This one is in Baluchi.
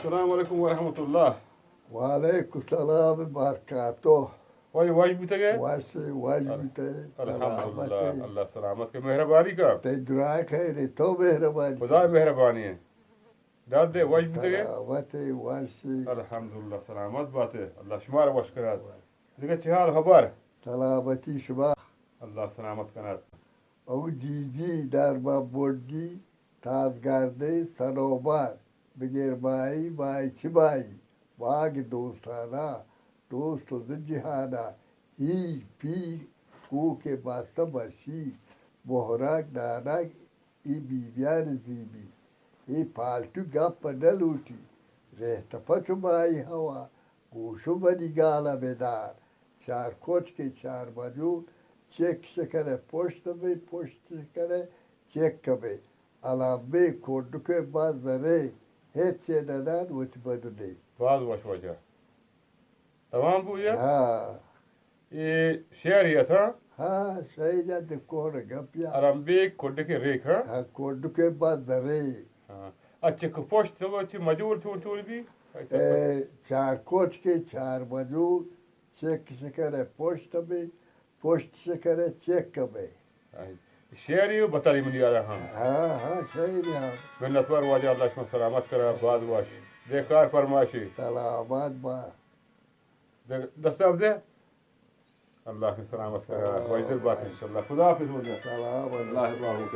السلام علیکم ورحمۃ اللہ۔ وعلیکم السلام برکاتہ۔ واجہ وش بوتگ ئے؟ وش، وش بوتگ ئے۔ الحمدللہ، سلامت ئے۔ اللہ سلامت کئے، مہربانی کن۔ تئی دراہ خیر، تو مہربانی۔ خدا مہربانی ئے۔ ڈاڈ ئے، وش بوتگ ئے؟ سلامت ئے، وش۔ الحمدللہ، سلامت بات ئے۔ اللہ شمارا وش کنات۔ دگہ چے حال خبر؟ سلامتی شما۔ اللہ سلامت کنات۔ او جی جی، دربان بڈگی، تازگردے، سنوبر، بگر مائی، مائی چہ مائی، باگ دوستانا، دوست و دو جہانا، ہیر، پیر، کوک بستہ بشیر، مہرگ، نانگ، اے بیبیان زیبی، اے پالتو گپ نہ لوٹی، رہت پچ مائی ہوا، گوش و منی گالا بدار، چار کچکے چار مجور، چک شکر پشت بے، پشت شکر چک بے، الم بے، کڈکے باز زرے، ہچ ندان وتی بدنے۔ باز وش واجہ۔ تمام بو یا؟ ہاں۔ اے شعر ہی اتھا؟ ہاں، شعر یا دکور گپ یا۔ الم بے کڈکے ریک، ہاں؟ ہاں، کڈکے باز زرے۔ ہاں۔ اچھا، کہ پشت تو چی مجور چون چون بی؟ اے، چار کچکے چار مجور، چک شکر پشت بے، پشت شکر چک بے۔ آئی۔ شعری و بتاری منی آرا ہاں۔ ہاں، ہاں، شعری ہاں۔ منتوار واجہ، اللہ شما سلامت کرا، باز وش۔ دے کار پرماشی۔ سلامت با۔ دے دستا بدے۔ اللہ شما سلامت کرا۔ سلام۔ وجدر بات انشاءاللہ۔ خدا حافظ واجہ۔ سلام علیکم۔ اللہ حافظ۔